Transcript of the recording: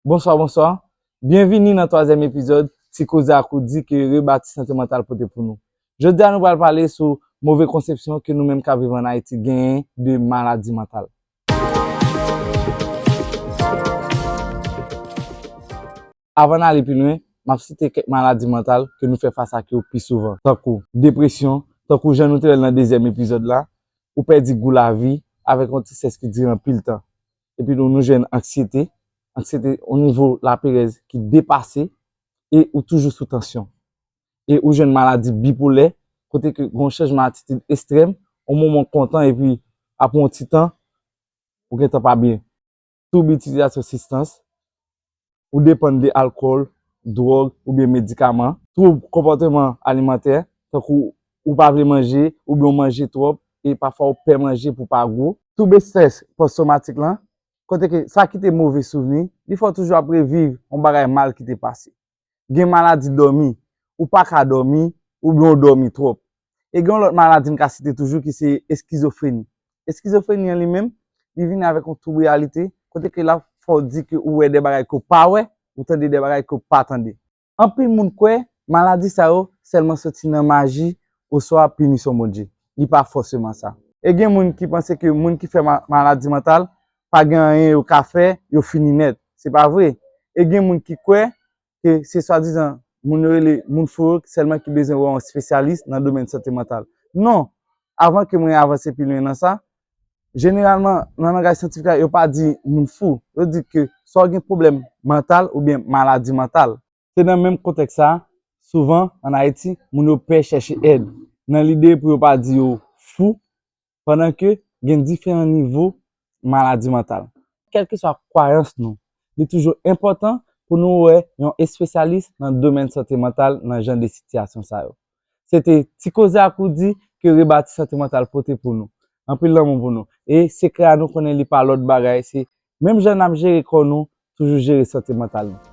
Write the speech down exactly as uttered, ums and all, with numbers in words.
Bonswa, bonswa. Byenvini nan twazyèm epizòd Ti Koze ak Roody ke Rebati Sante Mantal pote pou nou. Jodi a nou pral pale sou move konsepsyon ke nou menm k ap viv ann Ayiti genyen de maladi mantal. Avan n ale pi lwen, m ap site kèk maladi mantal ke nou fè fas ak yo pi souvan, tankou depresyon, tankou jan nou te wè l nan dezyèm epizòd la, ou pèdi gou lavi avèk yon tistès ki dire anpil tan. Epi tou nou jwenn anksyete, anksyete o nivo laperèz ki depase e ou toujou sou tansyon. E ou jwenn maladi bipolè, kote ke gen yon chanjman atitid ekstrèm, yon moman w kontan epi apre yon ti tan, ou gentan pa byen. Twoub itilizasyon sibstans, ou depann de alkòl, dwòg oubyen medikaman, twoub konpòteman alimantè, tankou ou pa vle manje oubyen w manje twòp e pafwa ou pè manje pou w pa gwo. Twoub estrès pòs twomatik lan, kote ke sa kite move souvni, li fè w toujou ap reviv yon bagay mal ki te pase. Gen maladi dòmi, ou pa ka dòmi oubyen w dòmi twòp. E gen yon lòt maladi m ka site toujou ki se eskizofreni. Eskizofreni an li menm, li vini avèk yon twoub reyalite, kote ke l ap fè w di ke ou wè de bagay ke w pa wè, ou tande de bagay ke w pa tande. Anpil moun kwè maladi sa yo sèlman soti nan maji oswa pinisyon Bondye. Li pa fòseman sa. E gen moun ki panse ke moun ki fè ma-, maladi mantal pa gen anyen yo ka fè, yo fini nèt. Se pa vre. E gen moun ki kwè ke se swadizan moun yo rele moun fou yo sèlman ki bezwen wè yon espesyalis nan domèn sante mantal. Non, avan ke mwen avanse pi lwen nan sa, jeneralman, nan langaj syantifik la, yo pa di moun fou. Yo di ke swa w gen pwoblèm mantal oubyen maladi mantal. Se nan menm kontèks sa a, souvan, ann Ayiti, moun yo pè chèche èd, nan lide pou yo pa di yo fou, pandan ke gen diferan nivo maladi mantal. Kèlkeswa kwayans nou, li toujou enpòtan pou nou wè yon espesyalis nan domèn sante mantal nan jan de sitiyasyon sa yo. Se te Ti Koze ak Roody ke Rebati Sante Mantal pote pou nou. Anpil lanmou pou nou. E sekrè a nou konnen li pa lòt bagay, se menm jan n ap jere kò nou, toujou jere sante mantal nou.